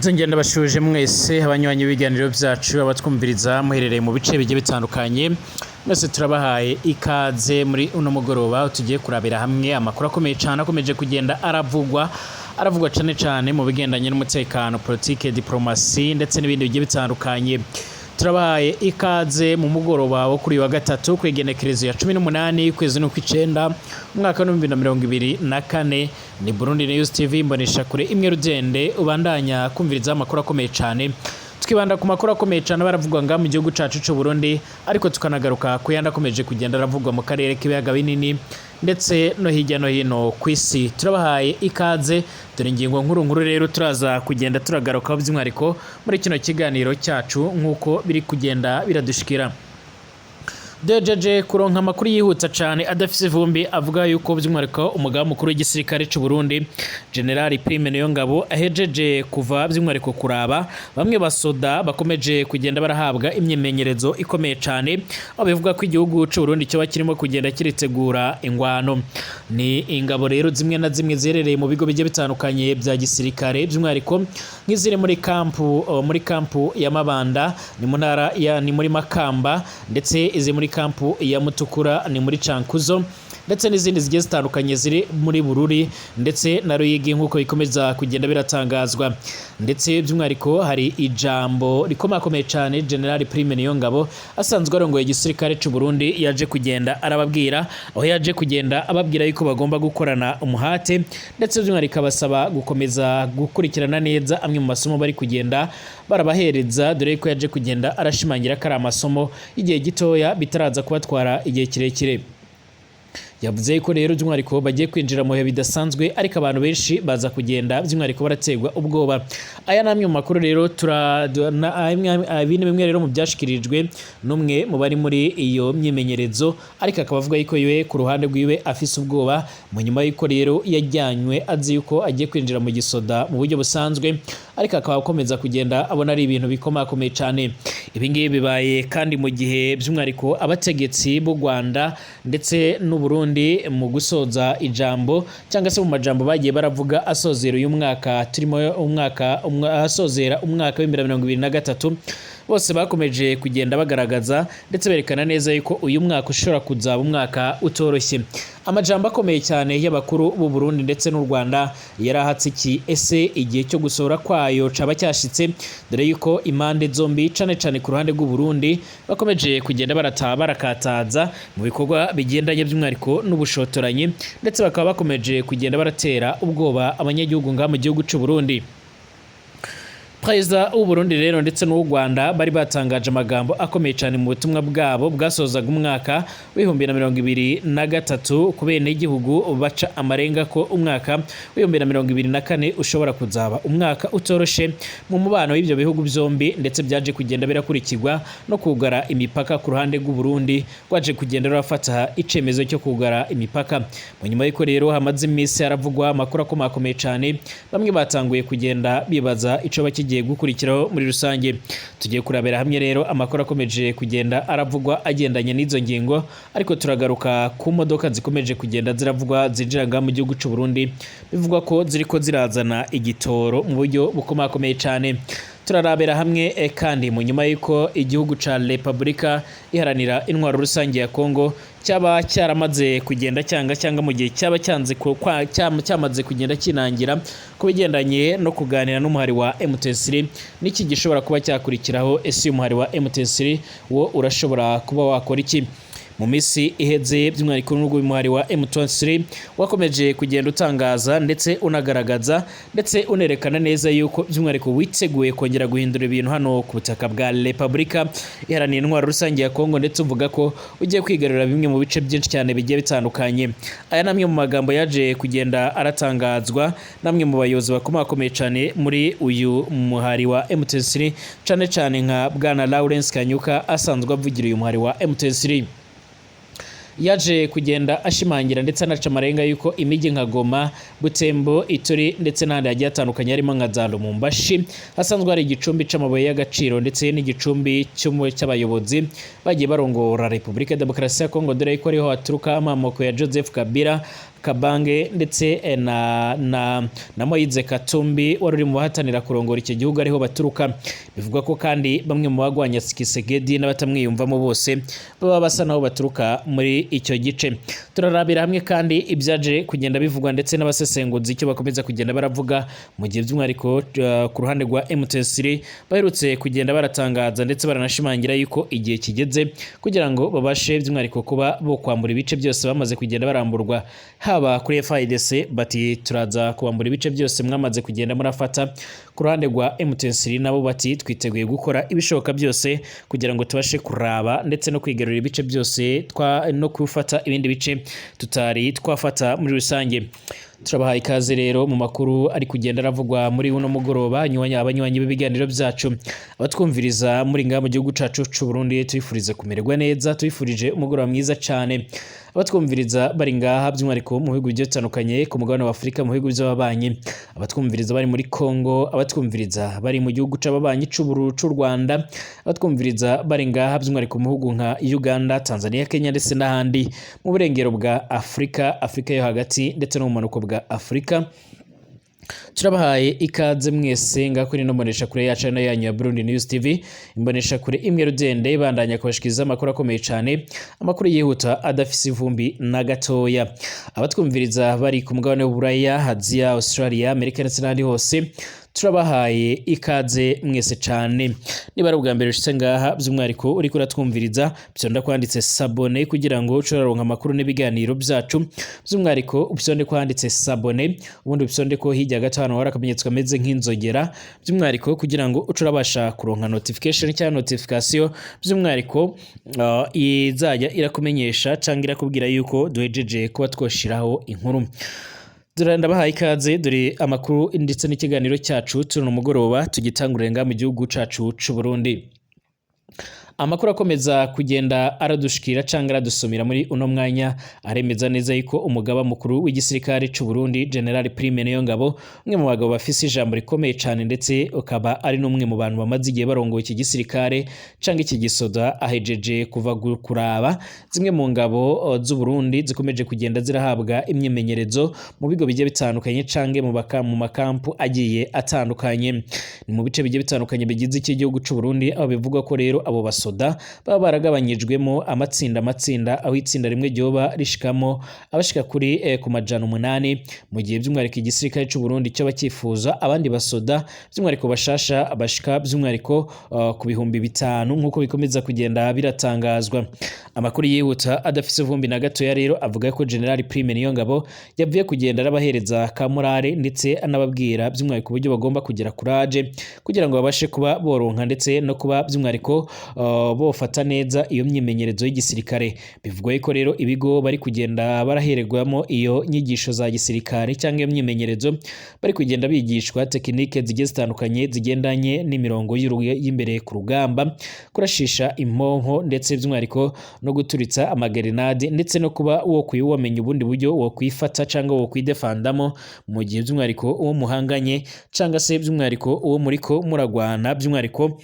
Nzongera bashuje mwese abanywanyi b'ibiganiro byacu, abatwumviriza muherereye mu bice bigiye bitandukanye, mwese turabahaye ikaze muri uno mugoroba. Tugiye kurabira hamwe amakuru akomeye cyane akomeje kugenda aravugwa cyane cyane mu bigendanye n'umutekano, politike, diplomasi ndetse n'ibindi bigiye bitandukanye. Turabahaye ikaze mu mugoroba wo kuri uyu wa gatatu, ku igenekerezo ya 18 ukwezi n'ukw'icenda, umwaka wa 2024. Ni Burundi News TV, mbonesha kure imwe rugende ubandanya kumviriza amakuru akomeye cyane. Twibanda ku makuru akomeye cyane baravugwa nga mu gihugu cacu c'u Burundi, ariko tukanagaruka ku yandi akomeje kugenda aravugwa mu karere k'ibiyaga binini ndetse no hirya no hino ku isi. Turabahaye ikaze. Dore ingingo nkuru nkuru rero turaza kugenda turagarukaho by'umwihariko muri kino kiganiro cyacu nk'uko biri kugenda biradushikira. Dejeje kuronka amakuru yihuta cyane adafise ivumbi avuga yuko by'umwihariko umugaba mukuru w'igisirikare c'u Burundi, General Prime Niyongabo, ahejeje kuva by'umwihariko kuraba bamwe basoda bakomeje kugenda barahabwa imyimenyerezo ikomeye cyane, aho bivuga ko igihugu c'u Burundi cyoba kirimo kugenda kiritegura ingwano. Ni ingabo rero zimwe na zimwe ziherereye mu bigo bigiye bitandukanye bya gisirikare, by'umwihariko nk'iziri muri kampu ya Mabanda, ni mu ntara ya, ni muri Makamba, ndetse izi muri kampu ya Mutukura, ni muri Cankuzo, ndetse n'izindi zigiye zitandukanye ziri muri Bururi ndetse na Ruyigi, nk'uko bikomeza kugenda biratangazwa. Ndetse by'umwihariko hari ijambo rikomakomeye cyane General Prime Niyongabo asanzwe arongoye igisirikare c'u Burundi yaje kugenda arababwira, aho yaje kugenda ababwira yuko bagomba gukorana umuhate, ndetse by'umwihariko abasaba gukomeza gukurikirana neza amwe mu masomo bari kugenda barabahereza, dore ko yaje kugenda arashimangira ko ari amasomo y'igihe gitoya, bitaraza kubatwara igihe kirekire. Yavuze ko rero by'umwihariko bagiye kwinjira mu bihe bidasanzwe, ariko abantu benshi baza kugenda by'umwihariko baraterwa ubwoba. Aya ni amwe mu makuru rero ibi ni bimwe rero mu byashikirijwe n'umwe mu bari muri iyo myimenyerezo, ariko akaba avuga yuko iwe ku ruhande rwiwe afise ubwoba, mu nyuma y'uko rero yajyanywe azi yuko agiye kwinjira mu gisoda mu buryo busanzwe, ariko akaba akomeza kugenda abona ari ibintu bikomakomeye cyane. Ibi ngibi bibaye kandi mu gihe by'umwihariko abategetsi b'u Rwanda ndetse n'u Burundi, mu gusoza ijambo cyangwa se mu majambo bagiye baravuga asozera uyu mwaka turimo, umwaka asozera umwaka wa 2023, bose bakomeje kugenda bagaragaza ndetse berekana neza yuko uyu mwaka ushobora kuzaba umwaka utoroshye. Amajambo akomeye cyane y'abakuru b'u Burundi ndetse n'u Rwanda yarahatse iki? Ese igihe cyo gusohora kwayo caba cyashitse? Dore yuko impande zombi, cane cane ku ruhande rw'u Burundi, bakomeje kugenda barata barakataza mu bikorwa bigendanye by'umwihariko n'ubushotoranyi, ndetse bakaba bakomeje kugenda baratera ubwoba abanyagihugu ngaha mu gihugu c'u Burundi. Perezida w'u Burundi rero ndetse n'uw'u Rwanda bari batangaje amagambo akomeye cyane mu butumwa bwabo bwasozaga umwaka wa 2023 ku benegihugu, baca amarenga ko umwaka wa 2024 ushobora kuzaba umwaka utoroshe mu mubano w'ibyo bihugu byombi, ndetse byaje kugenda birakurikirwa no kugara imipaka ku ruhande rw'u Burundi, rwaje kugenda rurafata icemezo cyo kugara imipaka. Mu nyuma y'uko rero hamaze iminsi haravugwa amakuru akomakomeye cyane, bamwe batanguye kugenda bibaza ico bakigiye gukurikiraho muri rusange. Tugiye kurabera hamwe rero amakuru akomeje kugenda aravugwa agendanye n'izo ngingo, ariko turagaruka ku modoka zikomeje kugenda ziravugwa zinjira ngaha mu gihugu c'u Burundi, bivugwa ko ziriko zirazana igitoro mu buryo bukomakomeye cyane. Turarabera hamwe kandi mu nyuma y'uko igihugu ca Repubulika Iharanira Intwaro Rusange ya Kongo cyaba cyaramaze kugenda cyangwa mu gihe cyaba cyanze cyamaze kugenda kinangira ku bigendanye no kuganira n'umuhari wa M23, n'iki gishobora kuba cyakurikiraho? Ese uyu muhari wa M23 wo urashobora kuba wakora iki? Mu minsi iheze, by'umwihariko n'ubwo uyu muhari wa M23 wakomeje kugenda utangaza ndetse unagaragaza ndetse unerekana neza yuko by'umwihariko witeguye kongera guhindura ibintu hano ku butaka bwa Repubulika Iharanira Intwaro Rusange ya Kongo, ndetse uvuga ko ugiye kwigarurira bimwe mu bice byinshi cyane bigiye bitandukanye. Aya ni amwe mu magambo yaje kugenda aratangazwa n'amwe mu bayobozi bakomakomeye cyane muri uyu muhari wa M23, cyane cyane nka bwana Lawrence Kanyuka asanzwe avugira uyu muhari wa M23. Yaje kugenda ashimangira ndetse anaca amarenga yuko imijyi nka Goma, Butembo, Ituri ndetse n'ahandi hagiye hatandukanye harimo nka za Lumumbashi, hasanzwe hari igicumbi c'amabuye y'agaciro ndetse n'igicumbi cy'abayobozi bagiye barongora Repubulika ya Demokarasi ya Kongo, dore ko ariho haturuka amamoko ya Joseph Kabila. Kabange ndetse na Moise Katumbi wari uri mu bahatanira kurongora iki gihugu ariho baturuka. Bivugwa ko kandi bamwe mu bagwanya Tshisekedi n'abatamwiyumvamo bose baba basa naho baturuka muri icyo gice. Turarabira hamwe kandi ibyaje kugenda bivugwa ndetse n'abasesenguzi icyo bakomeza kugenda baravuga, mu gihe by'umwihariko ku ruhande rwa M23 baherutse kugenda baratangaza ndetse baranashimangira yuko igihe kigeze kugira ngo babashe by'umwihariko kuba bo kwambura ibice byose bamaze kugenda baramburwa, haba kuri FARDC bati turaza kubambura ibice byose mwamaze kugenda murafata, ku ruhande rwa M23 nabo bati twiteguye gukora ibishoboka byose kugira ngo tubashe kuraba ndetse no kwigarurira ibice byose no gufata ibindi bice tutari twafata muri rusange. Turabahaye ikaze rero mu makuru ari kugenda aravugwa muri uno mugoroba. Abanywanyi b'ibiganiro byacu, abatwumviriza muri ngaha mu gihugu cacu c'u Burundi, tubifurize kumererwa neza, tubifurije umugoroba mwiza cane. Abatwumviriza bari ngaha by'umwihariko mu bihugu bigiye bitandukanye ku mugabane wa Afurika, mu bihugu by'ababanyi, abatwumviriza bari muri Congo, abatwumviriza bari mu gihugu c'ababanyi c'u Rwanda, abatwumviriza bari ngaha by'umwihariko mu bihugu nka Uganda, Tanzania, Kenya ndetse n'ahandi mu burengero bwa Afurika, Afurika yo hagati ndetse no mu bumanuko bwa Afurika, turabahaye ikaze mwese ngaho kuri ino mboneshakure yacu na yanyu ya Burundi News TV, imboneshakure imwe rudende ibandanya kubashikiriza amakuru akomeye cyane, amakuru yihuta adafise ivumbi na gatoya. Abatwumviriza bari ku mugabane w'Uburaya, Aziya, Australia, Amerika ndetse n'ahandi hose, turabahaye ikaze mwese cyane. Niba ari ubwa mbere ushitse ngaha, by'umwihariko uriko uratwumviriza, byonda kwanditse s'abonner kugira ngo uce uraronka amakuru n'ibiganiro byacu. By'umwihariko upyonde kwanditse s'abonner, ubundi upyonde ko hirya gato hano hari akamenyetso kameze nk'inzogera, by'umwihariko kugira ngo uce urabasha kuronka notification cyangwa notification, by'umwihariko izajya irakumenyesha cyangwa irakubwira yuko duhejeje kuba twoshiraho inkuru. Dore ndabahaye ikaze, dore amakuru ndetse n'ikiganiro cyacu turi mugoroba tugitangurire ngaha mu gihugu cacu c'u Burundi. Amakuru akomeza kugenda aradushikira cyangwa aradusomera muri uno mwanya aremeza neza yuko umugaba mukuru w'igisirikare c'u Burundi, General Prime Niyongabo, umwe mu bagabo bafise ijambo rikomeye cyane ndetse ukaba ari n'umwe mu bantu bamaze igihe barongoye iki gisirikare cyangwa iki gisoda, ahejeje kuva kuraba zimwe mu ngabo z'u Burundi zikomeje kugenda zirahabwa imyimenyerezo mu bigo bigiye bitandukanye canke mu makampu agiye atandukanye. Ni mu bice bigiye bitandukanye bigize iki gihugu c'u Burundi, aho bivugwa ko rero abo basoda baba baragabanyijwemo amatsinda amatsinda, aho itsinda rimwe ryoba rishikamo abashika kuri ku 800, mu gihe by'umwihariko igisirikare c'u Burundi cyo bakifuza abandi basoda by'umwihariko bashasha bashika by'umwihariko ku 5000, nk'uko bikomeza kugenda biratangazwa. Amakuru yihuta adafise ivumbi na gatoya rero avuga ko General Prime Niyongabo yavuye kugenda arabahereza ka morale ndetse anababwira by'umwihariko uburyo bagomba kugira courage kugira ngo babashe kuba boronka ndetse no kuba by'umwihariko bofata neza iyo myimenyerezo y'igisirikare. Bivugwa ko rero ibigo bari kugenda barahererwamo iyo nyigisho za gisirikare cyangwa iyo myimenyerezo, bari kugenda bigishwa tekinike zigiye zitandukanye zigendanye n'imirongo y'imbere ku rugamba, kurashisha imponko ndetse by'umwihariko no guturitsa amagerenade, ndetse no kuba wo wamenya ubundi buryo wo kwifata cyangwa wo kwidefandamo mu gihe by'umwihariko uwo muhanganye cyangwa se by'umwihariko uwo muriko muragwana by'umwihariko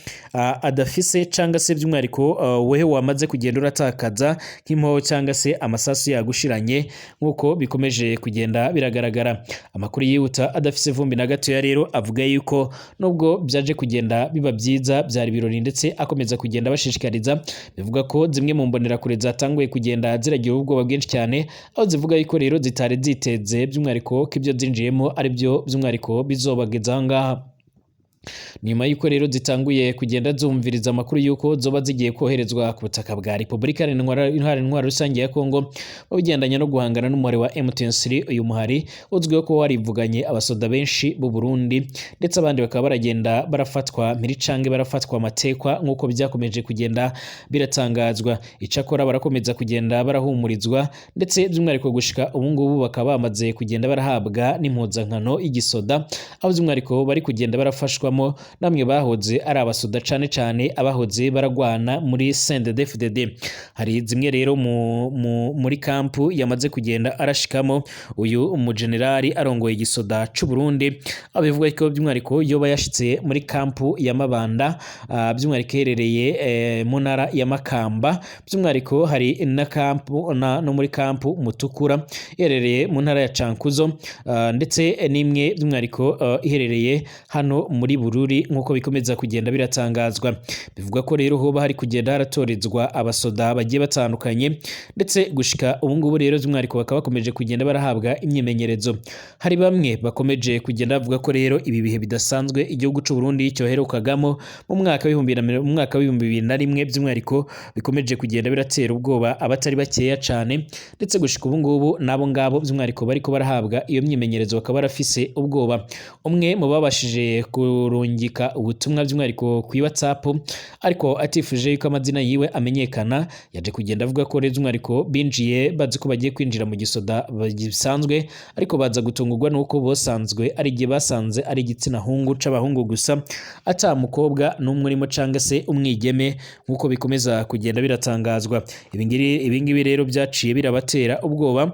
adafise, cyangwa se by'umwihariko wewe wamaze kugenda uratakaza nk'impoho cyangwa se amasasu yagushiranye, nk'uko bikomeje kugenda biragaragara. Amakuru yihuta adafise ivumbi na gatoya rero avuga yuko nubwo byaje kugenda biba byiza, byari ibirori ndetse akomeza kugenda bashishikariza, bivuga ko zimwe mu mbonerakure zatanguye kugenda ziragira ubwoba bwinshi cyane, aho zivuga yuko rero zitari ziteze by'umwihariko ko ibyo zinjiyemo ari byo by'umwihariko bizobageza aha ngaha. Nyuma y'uko rero zitanguye kugenda zumviriza amakuru y'uko zoba zigiye koherezwa ku butaka bwa Repubulika Iharanira Intwaro Rusange ya Kongo mu bigendanye no guhangana n'umuhari wa M23, uyu muhari uzwiho kuba warivuganye abasoda benshi b'u Burundi ndetse abandi bakaba baragenda barafatwa mpiri canke barafatwa amatekwa, nk'uko byakomeje kugenda biratangazwa. Icakora barakomeza kugenda barahumurizwa, ndetse by'umwihariko gushika ubu ngubu bakaba bamaze kugenda barahabwa n'impuzankano y'igisoda, aho by'umwihariko bari kugenda barafashwamo arashikwamo namwe bahoze ari abasoda, cane cane abahoze baragwana muri CNDD-FDD. Hari zimwe rero muri kampu yamaze kugenda arashikamo uyu umugenerali arongoye igisoda c'u Burundi, aho bivuga ko by'umwihariko yoba yashitse muri kampu ya Mabanda, by'umwihariko iherereye mu ntara ya Makamba. By'umwihariko hari na kampu no muri kampu Mutukura iherereye mu ntara ya Cankuzo, ndetse n'imwe by'umwihariko iherereye hano muri Bururi, nk'uko bikomeza kugenda biratangazwa. Bivugwa ko rero hoba hari kugenda haratorezwa abasoda bagiye batandukanye, ndetse gushika ubu ngubu rero by'umwihariko bakaba bakomeje kugenda barahabwa imyimenyerezo. Hari bamwe bakomeje kugenda bavuga ko rero ibi bihe bidasanzwe igihugu c'u Burundi cyoherukagamo mu mwaka w'2001 by'umwihariko bikomeje kugenda biratera ubwoba abatari bakeya cane, ndetse gushika ubu ngubu n'abo ngabo by'umwihariko bariko barahabwa iyo myimenyerezo bakaba barafise ubwoba. Umwe mu babashije kurungika ubutumwa by'umwihariko ku WhatsApp, ariko atifuje yuko amazina yiwe amenyekana, yaje kugenda avuga ko rero by'umwihariko binjiye bazi ko bagiye kwinjira mu gisoda gisanzwe, ariko baza gutungurwa nuko bosanzwe ari igihe basanze ari igitsina hungu c'abahungu gusa, ata mukobwa n'umwe urimo canga se umwigeme, nk'uko bikomeza kugenda biratangazwa. Ibingibi rero byaciye birabatera ubwoba,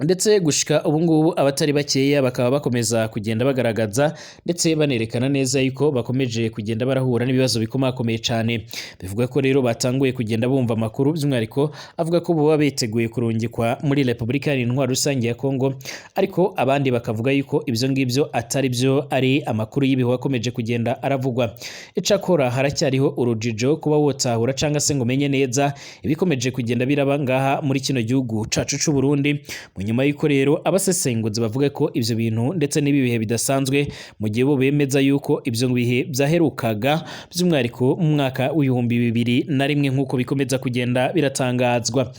ndetse gushika ubu ngubu abatari bakeya bakaba bakomeza kugenda bagaragaza ndetse banerekana neza yuko bakomeje kugenda barahura n'ibibazo bikomakomeye cane. Bivuga ko rero batanguye kugenda bumva amakuru by'umwihariko avuga ko boba biteguye kurungikwa muri Repubulika Iharanira Intwaro Rusange ya Kongo, ariko abandi bakavuga yuko ibyo ngibyo atari byo, ari amakuru y'ibihuha akomeje kugenda aravugwa. Icakora haracyariho urujijo kuba wotahura canga se ngo umenye neza ibikomeje kugenda biraba ngaha muri kino gihugu cacu c'u Burundi, nyuma y'uko rero abasesenguzi bavuga ko ivyo bintu ndetse n'ibi bihe bidasanzwe, mu gihe bo bemeza yuko ivyo bihe vyaherukaga by'umwihariko mu mwaka w'2001, nk'uko bikomeza kugenda biratangazwa.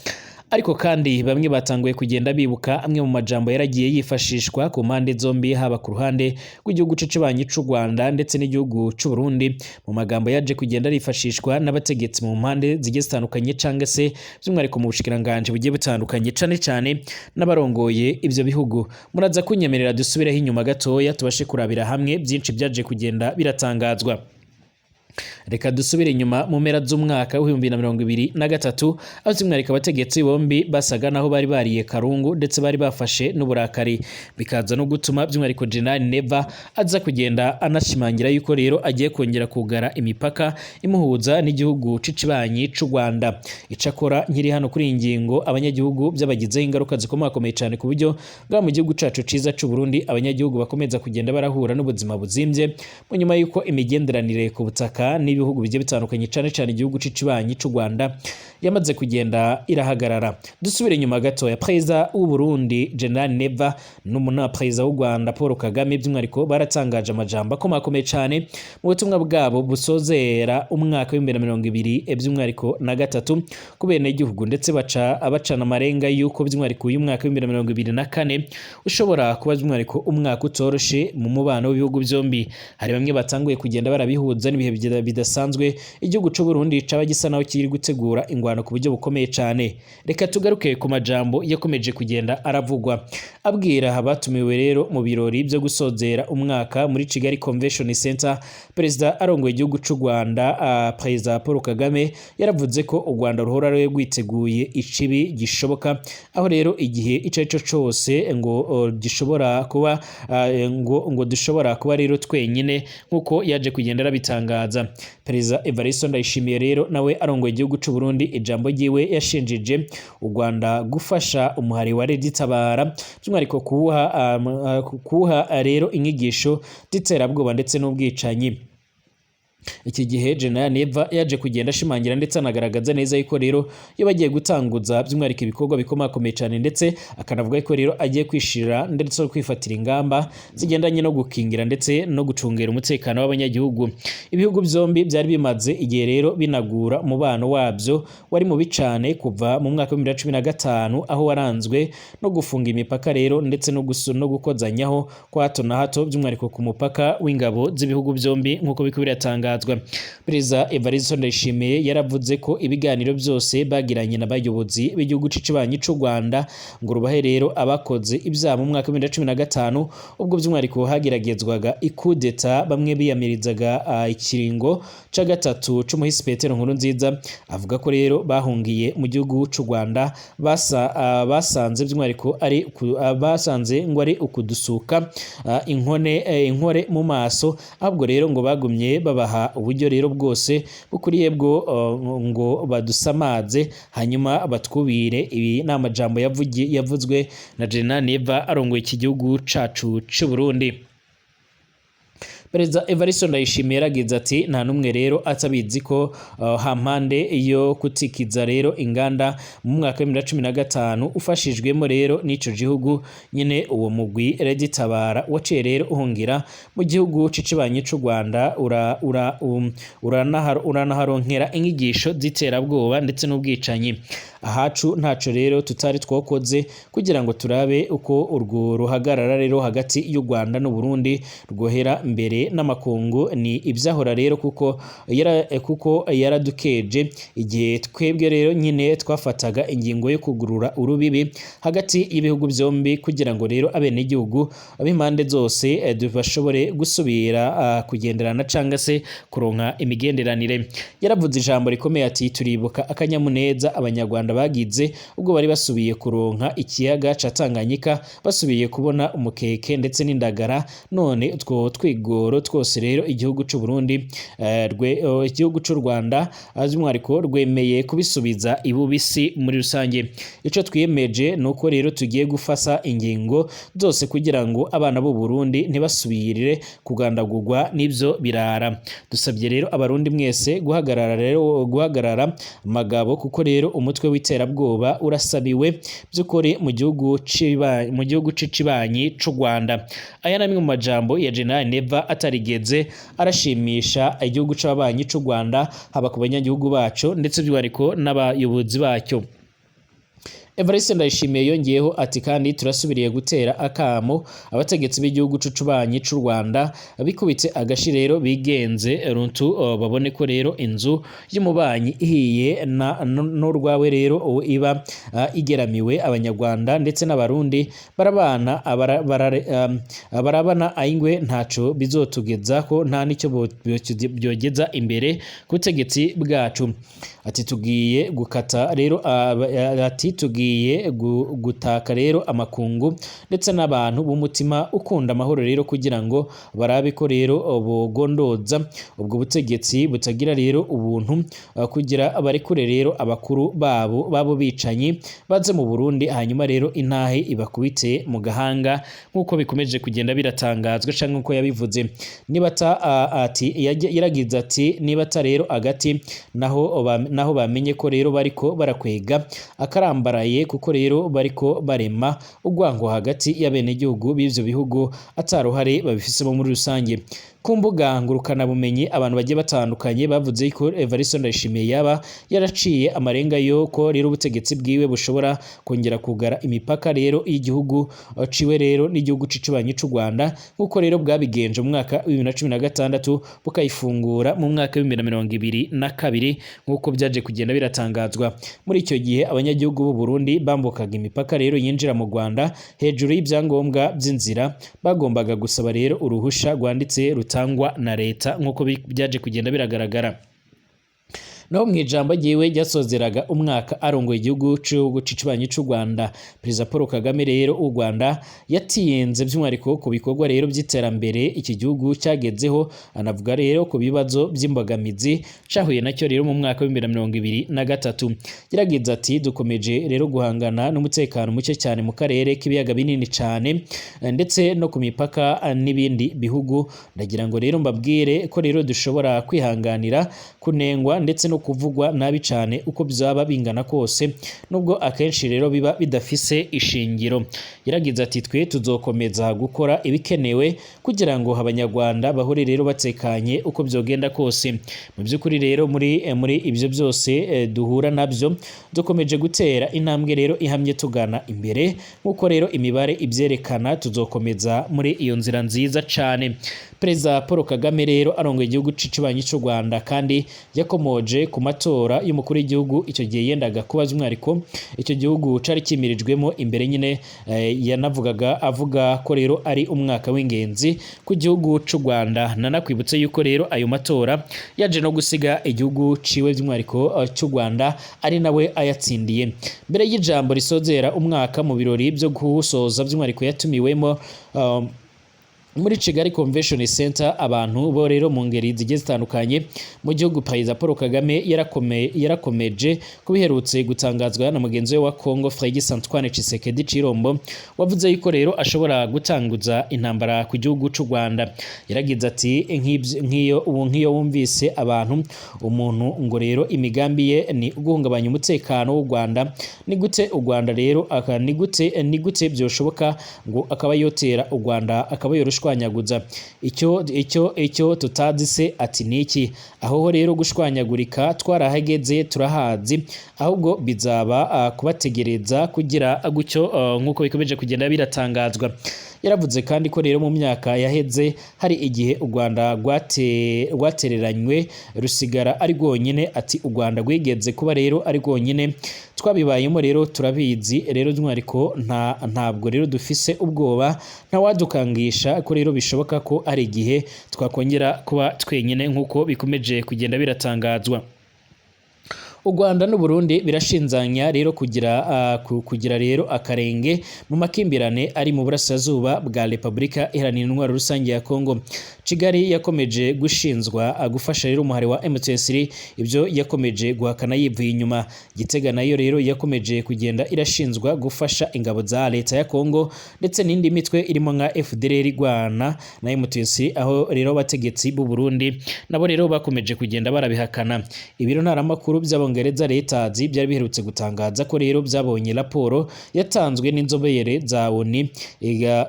Ariko kandi bamwe batanguye kugenda bibuka amwe mu majambo yaragiye yifashishwa ku mpande zombi, haba ku ruhande rw'igihugu c'ibanyi c'u Rwanda ndetse n'igihugu c'u Burundi, mu magambo yaje kugenda arifashishwa n'abategetsi mu mpande zigiye zitandukanye, canga se by'umwihariko mu bushikiranganje bugiye butandukanye, cane cane n'abarongoye ivyo bihugu. Muraza kunyemerera dusubireho inyuma gatoya tubashe kurabira hamwe byinshi byaje kugenda biratangazwa. Reka dusubire inyuma mu mpera z'umwaka w'2023, aho by'umwihariko abategetsi bombi basaga naho bari bariye karungu ndetse bari bafashe n'uburakari, bikaza no gutuma by'umwihariko General Neva aza kugenda anashimangira yuko rero agiye kongera kugara imipaka imuhuza n'igihugu c'ikibanyi c'u Rwanda. Icakora nkiri hano kuri iyi ngingo, abanyagihugu byabagizeho ingaruka zikomakomeye cyane, ku buryo bwa mu gihugu cacu ciza c'u Burundi abanyagihugu bakomeza kugenda barahura n'ubuzima buzimvye, mu nyuma yuko imigenderanire ku butaka n'ibihugu bigiye bitandukanye, cane cane igihugu c'ikibanyi c'u Rwanda, yamaze kugenda irahagarara. Dusubire inyuma gato ya Perezida w'u Burundi General Neva n'umuna Perezida w'u Rwanda Paul Kagame, by'umwihariko baratangaje amajambo akomakomeye cane mu butumwa bwabo busozera umwaka w'2023 by'umwihariko na gatatu ku benegihugu, ndetse baca abacana amarenga yuko by'umwihariko uyu mwaka w'2024 ushobora kuba by'umwihariko umwaka utoroshe mu mubano w'ibihugu byombi. Hari bamwe batanguye kugenda barabihuza n'ibihe bidasanzwe igihugu c'u Burundi caba gisa naho kiri gutegura ingwano ku buryo bukomeye cane. Reka tugaruke ku majambo yakomeje kugenda aravugwa abwira abatumiwe rero mu birori byo gusozera umwaka muri Kigali Convention Center. Perezida arongoye igihugu c'u Rwanda, Perezida Paul Kagame, yaravuze ko u Rwanda ruhora rwiteguye icibi gishoboka, aho rero igihe ico arico cose ngo gishobora kuba ngo dushobora kuba rero twenyine, nkuko yaje kugenda arabitangaza. Perezida Evariste Ndayishimiye rero nawe arongoye igihugu c'u Burundi, ijambo ryiwe yashinjije u Rwanda gufasha umuhari wa Tabara, by'umwihariko kuwuha rero inyigisho z'iterabwoba ndetse n'ubwicanyi. Iki gihe General Neva yaje kugenda ashimangira ndetse anagaragaza neza yuko rero iyo bagiye gutanguza by'umwihariko ibikorwa bikomakomeye cyane, ndetse akanavuga ko rero agiye kwishira ndetse no kwifatira ingamba zigendanye no gukingira ndetse no gucungera umutekano w'abanyagihugu. Ibihugu byombi byari bimaze igihe rero binagura umubano wabyo wari mubi cyane kuva mu mwaka wa 2015, aho waranzwe no gufunga imipaka rero ndetse no gukozanyaho kwa hato na hato, by'umwihariko ku mupaka w'ingabo z'ibihugu byombi, nk'uko biko biratangazwa. biratangazwa. Perezida Evariste Ndayishimiye yaravuze ko ibiganiro byose bagiranye n'abayobozi b'igihugu c'ikibanyi c'u Rwanda ngo rubahe rero abakoze ibyaha mu mwaka wa 2015, ubwo by'umwihariko hageragezwaga ikudeta, bamwe biyamirizaga ikiringo ca gatatu c'umuhisi Petero Nkurunziza. Avuga ko rero bahungiye mu gihugu c'u Rwanda, basanze by'umwihariko ari basanze ngo ari ukudusuka inkone inkore mu maso, ahubwo rero ngo bagumye babaha uburyo rero bwose bukuriye bwo ngo badusamaze hanyuma batwubire. Ibi ni amajambo yavuzwe na General Neva arongoye iki gihugu cacu c'u Burundi. Perezida Evariste Ndayishimiye yaragize ati: "Nta n'umwe rero atabizi ko hampande yo kutikiza rero inganda mu mwaka wa 2015 ufashijwemo rero n'ico gihugu nyine, uwo mugwi RED Tabara waciye rero uhungira mu gihugu cicibanyi c'u Rwanda, uranaharonkera inyigisho z'iterabwoba ndetse n'ubwicanyi. Ahacu ntaco rero tutari twokoze kugira ngo turabe uko urwo ruhagarara rero hagati y'u Rwanda n'u Burundi rwohera mbere n'amakungu. Ni ibyahora rero kuko yaradukeje igihe twebwe rero nyine twafataga ingingo yo kugurura urubibi hagati y'ibihugu byombi kugira ngo rero abenegihugu b'impande zose bashobore gusubira kugenderana cyangwa se kuronka imigenderanire." Yaravuze ijambo rikomeye ati: "Turibuka akanyamuneza Abanyarwanda bagize ubwo bari basubiye kuronka ikiyaga ca Tanganyika, basubiye kubona umukeke ndetse n'indagara. None utwo twigoro twose rero igihugu c'u Burundi, igihugu c'u Rwanda by'umwihariko rwemeye kubisubiza ibubisi muri rusange. Ico twiyemeje ni uko rero tugiye gufata ingingo zose kugira ngo abana b'u Burundi ntibasubirire kugandagurwa n'ivyo birara. Dusabye rero Abarundi mwese guhagarara rero, guhagarara magabo, kuko rero umutwe w'iterabwoba urasabiwe by'ukuri mu gihugu c'icibanyi c'u Rwanda." Aya ni amwe mu majambo ya General Neva atarigeze arashimisha igihugu c'ababanyi c'u Rwanda, haba ku banyagihugu baco ndetse by'umwihariko n'abayobozi bacyo. Evariste Ndayishimiye yongeyeho ati: "Kandi turasubiriye gutera akamo abategetsi b'igihugu c'ucubanyi c'u Rwanda bikubitse agashi rero, bigenze runtu, babone ko rero inzu y'umubanyi ihiye n'urwawe rero ubu iba igeramiwe. Abanyarwanda ndetse n'Abarundi barabana barabana ayingwe, ntaco bizotugeza ko, nta nicyo byogeza imbere ku butegetsi bwacu." Ati: "Tugiye gukata rero ati tugiye gutaka rero amakungu ndetse n'abantu b'umutima ukunda amahoro rero kugira ngo barabe ko rero bogondoza ubwo butegetsi butagira rero ubuntu, kugira barekure rero abakuru babo bicanyi baze mu Burundi, hanyuma rero intahe ibakubite mu gahanga," nk'uko bikomeje kugenda biratangazwa canke nk'uko yabivuze. Nibata ati yaragize ati: "Nibata rero agati naho bamenye ko rero bariko barakwega akarambaraye, kuko rero bariko barema urwango hagati y'abenegihugu b'ivyo bihugu ataruhare babifisemo muri rusange." Ku mbuga ngurukanabumenyi abantu bagiye batandukanye bavuze ko Evariste Ndayishimiye yaba yaraciye amarenga yuko rero ubutegetsi bwiwe bushobora kongera kugara imipaka rero y'igihugu ciwe rero n'igihugu c'icubanyi c'u Rwanda, nk'uko rero bwabigenje mu mwaka wa 2016 bukayifungura mu mwaka wa 2022, nk'uko byaje kugenda biratangazwa. Muri icyo gihe abanyagihugu b'u Burundi bambukaga imipaka rero yinjira mu Rwanda, hejuru y'ibyangombwa by'inzira bagombaga gusaba rero uruhusha rwanditse rutangwa na leta, nk'uko byaje kugenda biragaragara. Naho mu ijambo ryiwe ryasozeraga umwaka arongoye igihugu c'icubanyi c'u Rwanda, Perezida Paul Kagame rero u Rwanda yatinze by'umwihariko ku bikorwa rero by'iterambere iki gihugu cyagezeho, anavuga rero ku bibazo by'imbogamizi cahuye nacyo rero mu mwaka wa 2023. Yaragize ati: "Dukomeje rero guhangana n'umutekano muke cyane mu karere k'ibiyaga binini cyane ndetse no ku mipaka n'ibindi bihugu. Ndagira ngo rero mbabwire ko rero dushobora kwihanganira kunengwa ndetse no no kuvugwa nabi cane uko byaba bingana kose, nubwo akenshi rero biba bidafise ishingiro. Yaragize ati twe tuzokomeza gukora ibikenewe kugira ngo abanyarwanda bahore rero batekanye uko byogenda kose. Mu by'ukuri rero muri ibyo byose duhura nabyo, dukomeje gutera intambwe rero ihamye tugana imbere, nk'uko rero imibare ibyerekana. Tuzokomeza muri iyo nzira nziza cane. Perezida Paul Kagame rero arongoye igihugu c'ikibanyi c'u Rwanda kandi yakomoje ku matora y'umukuru w'igihugu icyo gihe yendaga kuba, by'umwihariko icyo gihugu cari kimirijwemo imbere nyine. Yanavugaga avuga ko rero ari umwaka w'ingenzi ku gihugu c'u Rwanda. Nanakwibutse yuko rero ayo matora yaje no gusiga igihugu ciwe, by'umwihariko cy'u Rwanda, ari nawe ayatsindiye. Mbere y'ijambo risozera umwaka mu birori byo kuwusoza, by'umwihariko yatumiwemo muri Kigali Convention Center, abantu bo rero mu ngeri zigiye zitandukanye mu gihugu, Perezida Paul Kagame yarakomeje kubiherutse gutangazwa na mugenzi we wa Congo, Félix Antoine Tshisekedi Tshilombo, wavuze yuko rero ashobora gutanguza intambara ku gihugu c'u Rwanda. Yaragize ati nk'iyo ubu nk'iyo wumvise abantu, umuntu ngo rero imigambi ye ni guhungabanya umutekano w'u Rwanda, ni gute u Rwanda rero aka ni gute byoshoboka ngo akaba yotera u Rwanda, akaba yorushwanyaguza? Icyo tutazi se ati niki? Aho rero gushwanyagurika twarahageze, turahazi, ahubwo bizaba kubategereza kugira gutyo, nk'uko bikomeje kugenda biratangazwa. Yaravuze kandi ko rero mu myaka yaheze hari igihe u Rwanda rwatereranywe rusigara ari rwonyine. Ati u Rwanda rwigeze kuba rero ari rwonyine, twabibayemo rero, turabizi rero. By'umwihariko ntabwo rero dufise ubwoba, ntawadukangisha ko rero bishoboka ko ari igihe twakongera kuba twenyine, nk'uko bikomeje kugenda biratangazwa. U Rwanda n'u Burundi birashinzanya rero kugira rero akarenge mu makimbirane ari mu burasirazuba bwa Repubulika Iharanira Intwaro Rusange ya Congo. Kigali yakomeje gushinzwa gufasha rero umuhari wa M23, ibyo yakomeje guhakana yivuye inyuma. Gitega nayo rero yakomeje kugenda irashinzwa gufasha ingabo za leta ya Congo ndetse n'indi mitwe irimo nka FDLR igwana na M23, aho rero abategetsi b'u Burundi nabo rero bakomeje kugenda barabihakana. Ibiro ntaramakuru by'Abongereza Reuters byari biherutse gutangaza ko rero byabonye raporo yatanzwe n'inzobere za ONU,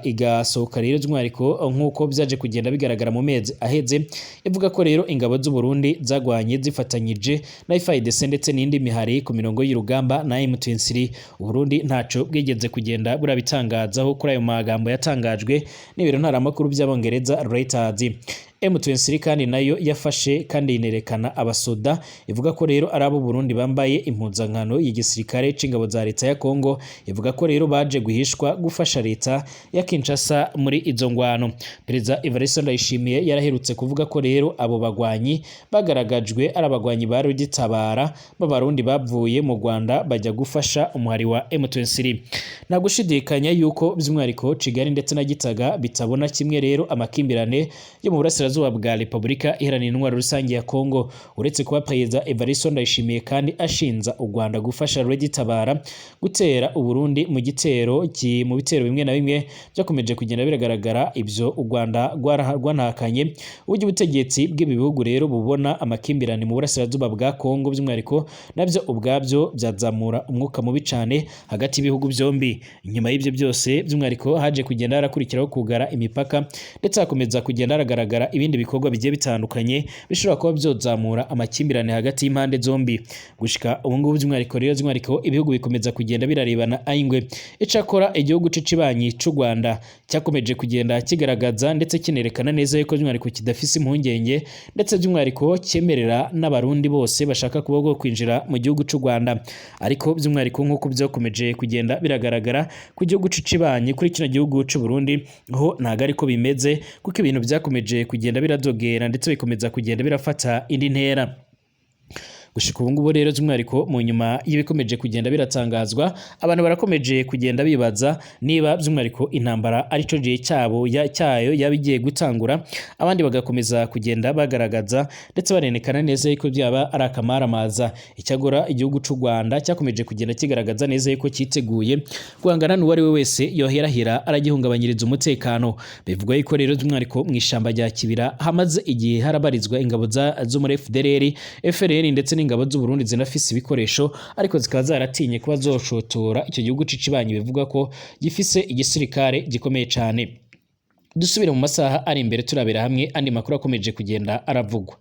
igasohoka rero by'umwihariko nk'uko byaje kugenda bigaragara mu mezi aheze, ivuga ko rero ingabo z'u Burundi zagwanye zifatanyije na FARDC ndetse n'indi mihari ku mirongo y'urugamba na M23. U Burundi ntaco bwigeze kugenda burabitangazaho kuri ayo magambo yatangajwe n'ibiro ntaramakuru by'Abongereza Reuters. M23 kandi nayo yafashe kandi inerekana abasoda ivuga ko rero ari abo Burundi bambaye impuzankano y'igisirikare c'ingabo za leta ya Congo, ivuga ko rero baje guhishwa gufasha leta ya Kinshasa muri izo ngwano. Perezida Evariste Ndayishimiye yaraherutse kuvuga ko rero abo bagwanyi bagaragajwe ari abagwanyi ba Rugitabara b'Abarundi bavuye mu Rwanda bajya gufasha umuhari wa M23. Nta gushidikanya yuko by'umwihariko Kigali ndetse na Gitega bitabona kimwe rero amakimbirane yo mu burasirazuba bwa Repubulika Iharanira Intwaro Rusange ya Congo. Uretse kuba Perezida Evariste Ndayishimiye kandi ashinza u Rwanda gufasha Red Tabara gutera u Burundi mu gitero mu bitero bimwe na bimwe byakomeje kugenda biragaragara, ibyo u Rwanda rwanahakanye. Uburyo ubutegetsi bw'ibi bihugu rero bubona amakimbirane mu burasirazuba bwa Congo by'umwihariko nabyo ubwabyo byazamura umwuka mubi cyane hagati y'ibihugu byombi. Nyuma y'ibyo byose, by'umwihariko haje kugenda harakurikiraho kugara imipaka, ndetse hakomeza kugenda haragaragara ibindi bikorwa bigiye bitandukanye bishobora kuba byozamura amakimbirane hagati y'impande zombi. Gushika ubu ngubu by'umwihariko rero, by'umwihariko ibihugu bikomeza kugenda birarebana ay'ingwe. Icakora igihugu c'ikibanyi c'u Rwanda cyakomeje kugenda kigaragaza ndetse kinerekana neza yuko by'umwihariko kidafise impungenge, ndetse by'umwihariko cyemerera n'Abarundi bose bashaka kuba bwo kwinjira mu gihugu c'u Rwanda. Ariko by'umwihariko nk'uko byakomeje kugenda biragaragara ku gihugu c'ikibanyi, kuri kino gihugu c'u Burundi ho ntago ariko bimeze, kuko ibintu byakomeje kugenda biradogera ndetse bikomeza kugenda birafata indi ntera. Gushika ubu ngubu rero, by'umwihariko mu nyuma y'ibikomeje kugenda biratangazwa, abantu barakomeje kugenda bibaza niba by'umwihariko intambara arico gihe cyabo cyayo yaba igiye gutangura, abandi bagakomeza kugenda bagaragaza ndetse barerekana neza yuko byaba ari akamaramaza. Icyagora igihugu c'u Rwanda cyakomeje kugenda kigaragaza neza yuko cyiteguye guhangana n'uwo ari we wese yoherahira aragihungabanyiriza umutekano. Bivugwa yuko rero by'umwihariko mu ishamba rya Kibira hamaze igihe harabarizwa ingabo zo muri FDLR, FRN ndetse n'ingabo z'u Burundi zinafise ibikoresho, ariko zikaba zaratinye kuba zoshotora icyo gihugu cicibanyi bivuga ko gifise igisirikare gikomeye cane. Dusubire mu masaha ari imbere turabera hamwe andi makuru akomeje kugenda aravugwa.